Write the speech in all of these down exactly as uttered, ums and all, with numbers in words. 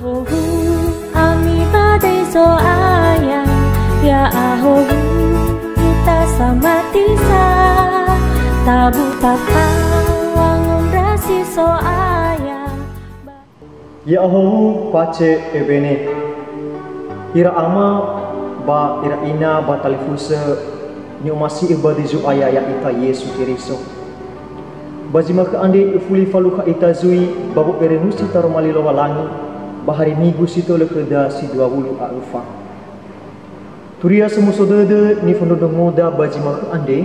Ahowu ami badai Zo'aya, ya'ahowu ita samati sa, tabu tafa wangondrasi Zo'aya. Ya'ahowu Pace Ebene. Ira ama ba ira ina ba talifusö ni'omasi'ö ba döi Zo'aya ya'ita Yesu Keriso. Ba zi ma'ökhö andre öfuli falukha ita zui ba wo'erenusi taroma li Lowalangi ba hari Migu si tölu khöda si dua wulu a öfa. Turia somuso dödö nifondrondrongoda ba zi ma'ökhö andre,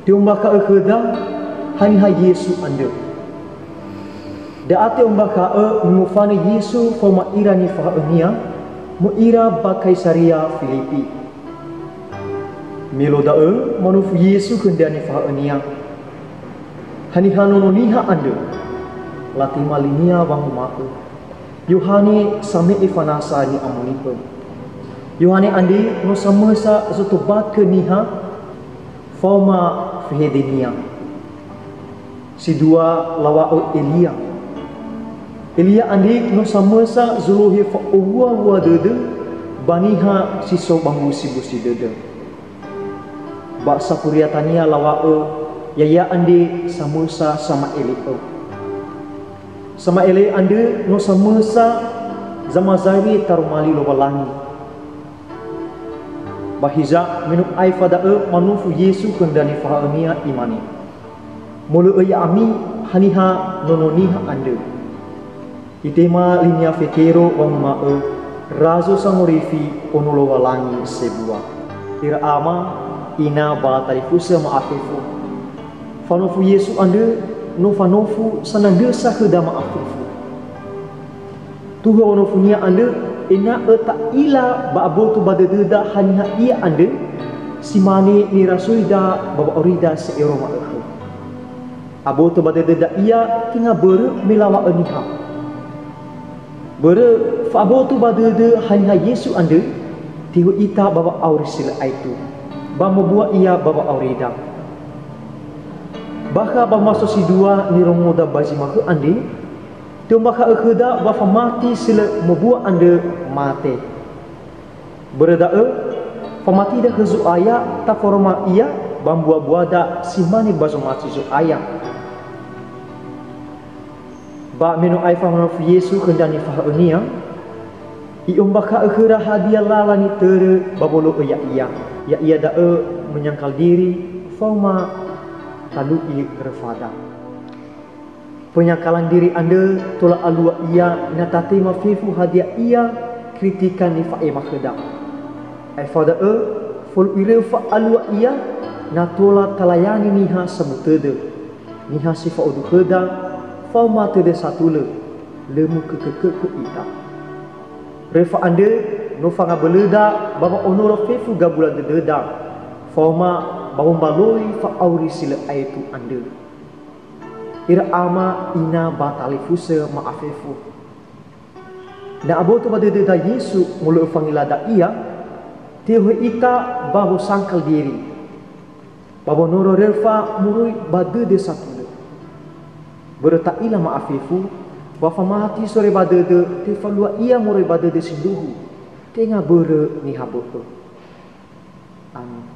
te'ombakha'ö khöda haniha Yesu andrö. Da'a te'ombakha'ö me mofanö Yesu faoma ira nifahaö-Nia, möi ira ba Kaisaria Filipi. Me luo da'ö manofu Yesu khö ndra nifahaö-Nia. Haniha nono niha andrö? Latema linia wanguma'ö, "Yohane Same'e Fanasa Ni'amoni'ö." Yohane andre no samösa zotobatö niha faoma fehedenia. Si dua lawa'ö Elia. Elia andre no samösa zolohe fa'owua-wua dödö ba niha si so ba mbusi-busi dödö. Ba safuria tania lawa'ö, ya'ia andre samösa Sama'ele'ö. Sama'ele andrö no samösa zamazawili taroma li Lowalangi. Ba hiza, me no aefa da'ö manofu Yesu khö ndra nifahaö-Nia, Imane, "Molö'ö ya'ami haniha nono niha andrö." Itema linia Fetero wanguma'ö, "Razo Sangorifi, Ono Lowalangi sebua." Ira ama, ina ba talifusö ma'afefo. Fanofu Yesu andrö no fanofu sanandrösa khöda ma'afefo. Tuhö wanofu-Nia andrö ena'ö ta'ila ba aboto ba dödöda haniha Ia andrö, si mane nirasoida ba wa'aurida si ero ma'ökhö. Aboto ba dödöda Ia tenga börö me lawa'ö niha. Börö fa'aboto ba dödö haniha Yesu andrö, tehöi ita ba wa'auri si lö aetu, ba mobua Ia ba wa'aurida. Bakha ba maso si dua nirongoda ba zi ma'ökhö andre, te'ombakha'ö khöda wa famati si lö mobua andrö mate. Börö da'ö, famatida khö Zo'aya taforoma Ia ba mbua-buada si mane ba zomasi Zo'aya. Ba me no aefa manofu Yesu khö ndra nifahaö-Nia, I'ombakha'ö khöra hadia lala nitörö ba wolo'ö Ya'ia. Ya'ia da'ö menyangkal diri faoma talu'i röfada. Penyangkalan diri andrö tola alua ia na tatema fefu hadia ia kritika nifa'ema khöda. Aefa da'ö, folu'i röfa alua ia na tola talayani niha sabu tödö, niha si fa'odu khöda, faoma tödö satulö, lö mukökökökö ita. Röfa andrö no fangabölöda ba wa'onoro fefu gabula dödöda, faoma ba wombaloi fa'auri si lö aetu andrö. Ira ama ina ba talifusö ma'afefo. Na aboto ba dödöda Yesu molo'ö fangilada Ia, te'ohe ita ba wosangkal diri, ba wonoro röfa moroi ba dödö satulö. Börö ta'ila ma'afefo, wa famati sore ba dödö tefalua ia moroi ba dödö sindruhu, tenga börö niha bö'ö. Amin.